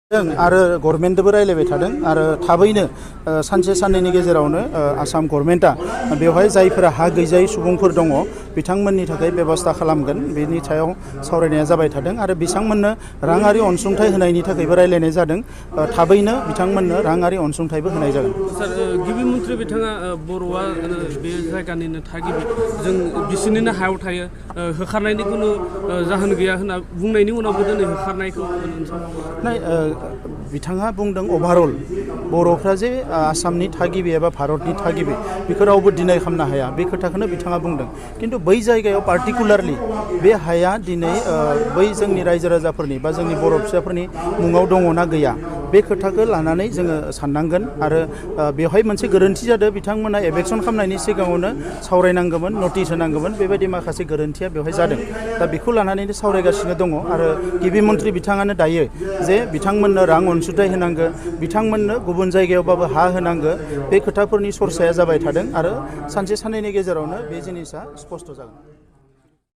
आरो गभर्नमेन्टबो रायलायबाय थादों आरो थाबैनो सानसे साननैनि गेजेरावनो आसाम गभर्नमेन्टआ बेवहाय जायफोरा हा गैजायै सुबुंफोर दङ बिथांमोननि थाखाय बेबस्था खालामगोन बेनि सायाव सावरायनाया जाबाय थादों आरो बिथांमोननो राङारि अनसुंथाइ होनायनि थाखायबो रायलायनाय जादों थाबैनो बिथांमोननो राङारि अनसुंथाइबो होनाय जागोन। सार गिबि मन्थ्रि बिथाङा बर'आ बे जायगानिनो थागिबि जों बिसोरनिनो हायाव थायो होखारनायनि खुनु जाहोन गैया होनना बुंनायनि उनावबो दिनै होखारनायखौ बिथाङा बुंदों अभारअल बर'फ्रा जे आसामनि थागिबि एबा भारतनि थागिबि बेखौ रावबो डिनाय खालामनो हाया बे खोथाखौनो बिथाङा बुंदों खिन्थु बै जायगायाव पार्टिकुलारलि बे हाया दिनै बै जोंनि रायजो राजाफोरनि बा जोंनि बर' फिसाफोरनि मुङाव दङना गैया बे खोथाखौ लानानै जोङो साननांगोन आरो बेवहाय मोनसे गोरोन्थि जादों बिथांमोना एभेक्सन खालामनायनि सिगाङावनो सावरायनांगौमोन नटिस होनांगौमोन बेबायदि माखासे गोरोन्थिया बेवहाय जादों दा बेखौ लानानैनो सावरायगासिनो दङ आरो गिबि मन्थ्रि बिथाङानो दायो जे बिथांमोननो रां अनसुंथाइ होनांगौ बिथांमोननो गुबुन जायगायावबाबो हा होनांगौ बे खोथाफोरनि सरसाया जाबाय थादों आरो सानसे साननैनि गेजेरावनो बे जिनिसा स्पष्ट जागोन।